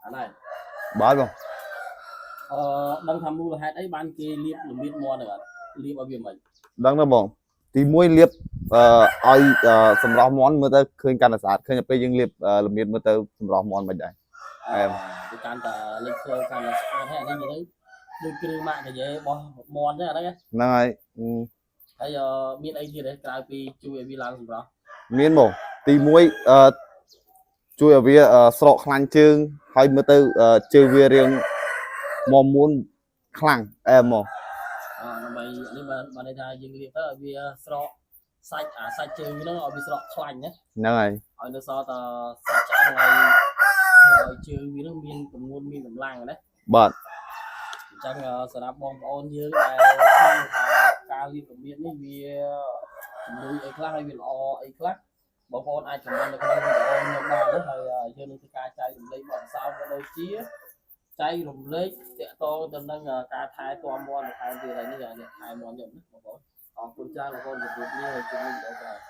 អានេះ បាទបង អឺដឹងថាមូលហេតុអីបានគេលាបរមៀតមាន់ហ្នឹងអត់លាបឲ្យវាមិន ដឹងទេបងទី1លាបអឺឲ្យអឺសម្រស់មាន់មើលទៅឃើញកាន់តែស្អាតឃើញតែពេលយើងលាបអឺរមៀតមើលទៅសម្រស់មាន់មិនដែរ អែម វាកាន់តែលេចធ្លោកាន់តែស្អាតហើយអានេះនិយាយទៅដូចគ្រឿងម៉ាក់កាយេរបស់មាន់ចឹងអាហ្នឹងណា ហ្នឹងហើយអឺ ហើយអឺមានអីទៀតទេក្រៅពីជួយឲ្យវាឡើងសម្រស់ មានបងទី1អឺជួយឲ្យវាអឺស្រកខ្លាញ់ជើងហើយមើលទៅអឺជើងវារៀងមមួនខ្លាំងអែមមក អឺដើម្បីនេះបានបានន័យថាយើងលាបទៅឲ្យវាស្រកសាច់អាសាច់ជើងហ្នឹងឲ្យវាស្រកខ្លាញ់ណា ហ្នឹងហើយ ឲ្យនៅសល់តែសាច់ឆ្អឹងហើយឲ្យជើងវានឹងមានទម្ងន់មានកម្លាំងណា បាទ អញ្ចឹងសម្រាប់បងប្អូនយើងដែលដឹងថាការលាបរមៀតនេះវាជំនួយអីខ្លះហើយវាល្អអីខ្លះបងប្អូនអាច comment នៅក្នុងវីដេអូខ្ញុំបានណាហើយយើងនឹងធ្វើការចែករំលែកបទពិសោធន៍ក៏ដូចជាចែករំលែកតាក់ទងទៅនឹងការថែទាំមាន់បន្ថែមទៀតហើយនេះអ្នកថែមាន់ខ្ញុំណាបងប្អូនអរគុណច្រើនបងប្អូនជម្រាបលាហើយជួបគ្នាវីដេអូក្រោយ។